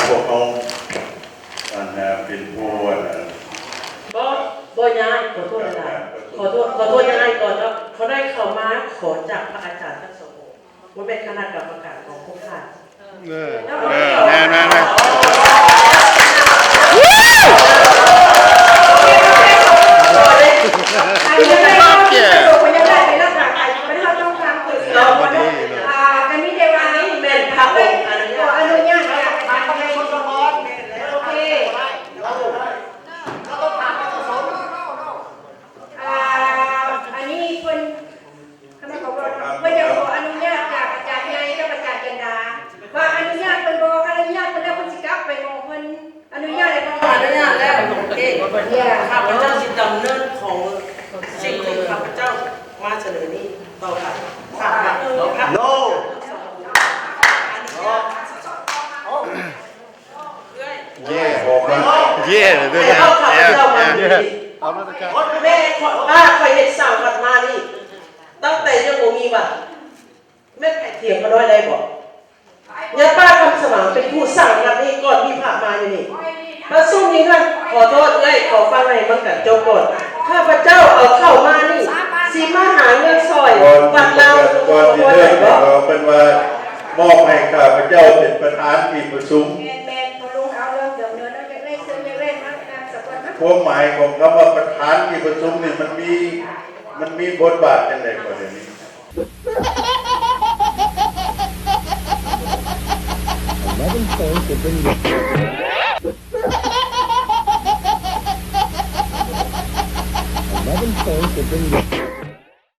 ພວກເຮົາ ອັນ ເປັນຜູ້ ອັນ ບໍ່ ບໍ່ຍ້າຍ ຂໍໂທດຫຼາຍໆ ຂໍໂທດ ຂໍໂທດຍ້າຍກ່ອນເນາະ ຂໍໄດ້ເຂົ້າມາ ຂໍຈາກພະອາຈານທັງສອງອົງ ບໍ່ແມ່ນຄະນະກຳມະການຂອງພວກທ່ານ. ເອີ ເອີ ແມ່ນໆໆ ອັນນີ້ແມ່ນພະອົງອະນຸຍາດ ໂອເຄ ອັນນີ້ເພິ່ນ ຄະນະຂອງເຮົາ ເພິ່ນຢາກຂໍອະນຸຍາດຈາກອາຈານໃຫຍ່ກັບອາຈານຈັນດາ ວ່າອະນຸຍາດເພິ່ນບໍ່ ຄັນອະນຸຍາດເພິ່ນແລ້ວ ເພິ່ນຊິກັບໄປໝ່ອງເພິ່ນອະນຸຍາດໃຫ້ພວກເຮົາ. ອະນຸຍາດແລ້ວ ໂອເຄ ຂ້າພະເຈົ້າຊິດຳເນີນຂອງສິ່ງທີ່ຂ້າພະເຈົ້າມາສະເໜີນີ້ຕໍ່ໄປ. ຂ້າພະເຈົ້າ ໂນ ເຢ້ ເຢ້ ເດ້ ເຢ້ ເດ້ ເອົາຂ້າພະເຈົ້າມາຢູ່ນີ້ ເອົາໂລດອາຈານ ແມ່ຂ້ອຍ ປ້າຂ້ອຍເຮັດສ້າງວັດມານີ້ ຕັ້ງແຕ່ຍັງບໍ່ມີວັດ ແມ່ນໃຜຖຽງຂ້ານ້ອຍໄດ້ບໍ່? ຍາປ້າຄຳສະຫວ່າງເປັນຜູ້ສ້າງວັດນີ້ກ່ອນມີພະມາຢູ່ນີ້ ປະຊຸມຢູ່ເຮືອນ ຂໍໂທດເອື້ອຍ ຂໍຟັງໃຫ້ມັນກັນຈົບກ່ອນ ຂ້າພະເຈົ້າເອົາເຂົ້າມານີ້ ຊິມາຫາເງິນຊ່ອຍວັດລາວ ກ່ອນ ກ່ອນຊິເລີ່ມ ເພິ່ນວ່າມອບໃຫ້ຂ້າພະເຈົ້າເປັນປະທານທີ່ປະຊຸມ. ແມ່ນໆ ພໍ່ລຸງເອົາເລີ່ມດຳເນີນເນາະ ຢາກໄດ້ເຊີນ ຢາກໄດ້ມານຳສະກ່ອນນະ. ຄວາມໝາຍຂອງຄຳວ່າປະທານທີ່ປະຊຸມນີ້ ມັນມີ ມັນມີບົດບາດຈັ່ງໃດກໍດຽວນີ້? Eleven points have been won. Eleven points have been won.